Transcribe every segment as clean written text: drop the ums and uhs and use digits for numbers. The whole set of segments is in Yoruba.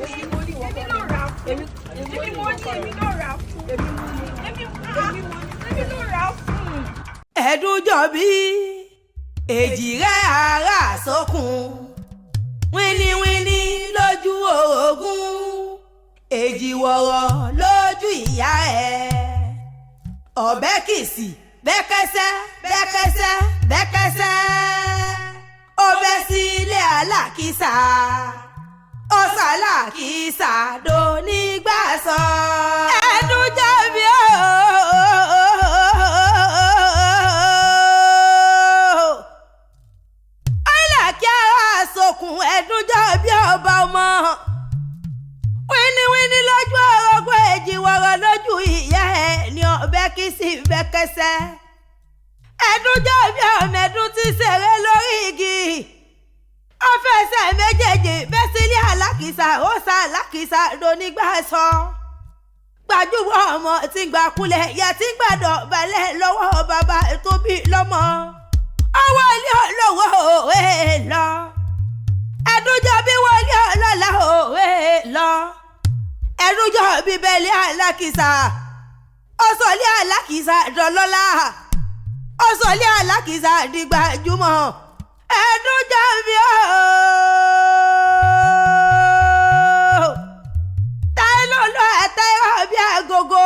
Èmi mo ní, èmi ló rà fún. Èmi mo ní, èmi ló rà fún. Èmi mo ní, èmi ló rà fún. Ẹ̀dúnjọ́bí, èjì rẹ̀ ara sókun, wíníwíní lójú orogún, èjì wọ̀rọ̀ lójú ìyá ẹ̀, ọ̀bẹ kìsì bẹ́kẹ́sẹ́ bẹ́kẹ́sẹ́ bẹ́kẹ́sẹ́, ọbẹ̀ sí ilé alákìsà, ọ̀sàlákìsà dónígbà sọ. Ẹ̀dúnjọ́bí ooo, ọ̀làkí ara sókun, Ẹ̀dúnjọ́bí ọba ọmọ, wíníwíní lójú orogún, èjì wọ̀rọ̀ lójú ìyá ẹ̀ ní ọbẹ̀ kì í sì bẹ́kẹ́sẹ́. Ẹ̀dúnjọ́bí ọmọ ẹ̀dún ti ṣeré lórí igi, ó fẹsẹ̀ méjèèjì bẹ́ sílé alákìsà, ó sa alákìsà donígbà sọ. Gbajúmọ̀ ọmọ tí ń gbà kulẹ̀ yẹ tí ń gbàdọ̀ balẹ̀ lọ́wọ́ bàbá tó bí lọ́mọ, ọwọ́ ilé olówó òwe lọ. Ẹ̀dúnjọ́bí wọlé ọlọ́lá òwe lọ. Ẹ̀dúnjọ́bí bẹ́lẹ̀ alákìsà, ọ̀sọ̀lẹ̀ alákìsà dọ̀lọ́lá, ọ̀sọ̀lẹ̀ alákìsà dìgbàjúmọ̀. Ẹ̀dúnjọ́bí ooo, táyé ló lọ ẹ̀ta ẹ̀rọ bí agogo,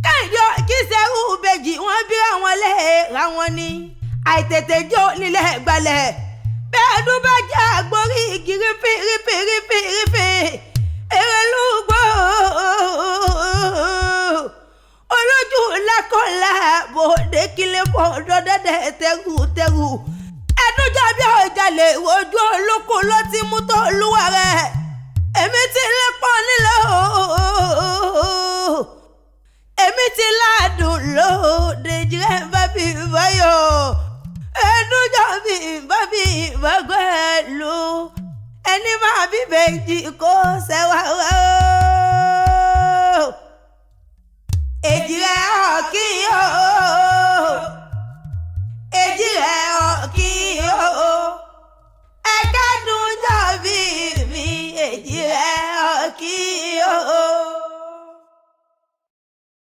káyọ̀dé kí sẹ́rù bèjì wọ́n bí àwọn lè ra wọn ní àìtètè jó nílẹ̀ gbalẹ̀. Bẹ́ẹ̀ ló bá jẹ́ àgbórí igi rífì rífì rífì rífì èrèlúgbò olójú lákọ̀ọ́lá bòde kílẹ̀ bọ̀ dọ́dẹ́dẹ́ tẹ́rù tẹ́rù. Ẹ̀dúnjọ́bí ọ̀jalè ojú olóko ló ti mú tó olúwa rẹ̀, èmi ti lẹ́pọ̀ nílẹ̀ ooo, èmi ti ládùn lóde jìrẹ́ bá bí báyọ̀. Ẹ̀dúnjọ́bí bá bí bàgbẹ́ lù ẹni máa bí bèjì kó sẹ́wà wá.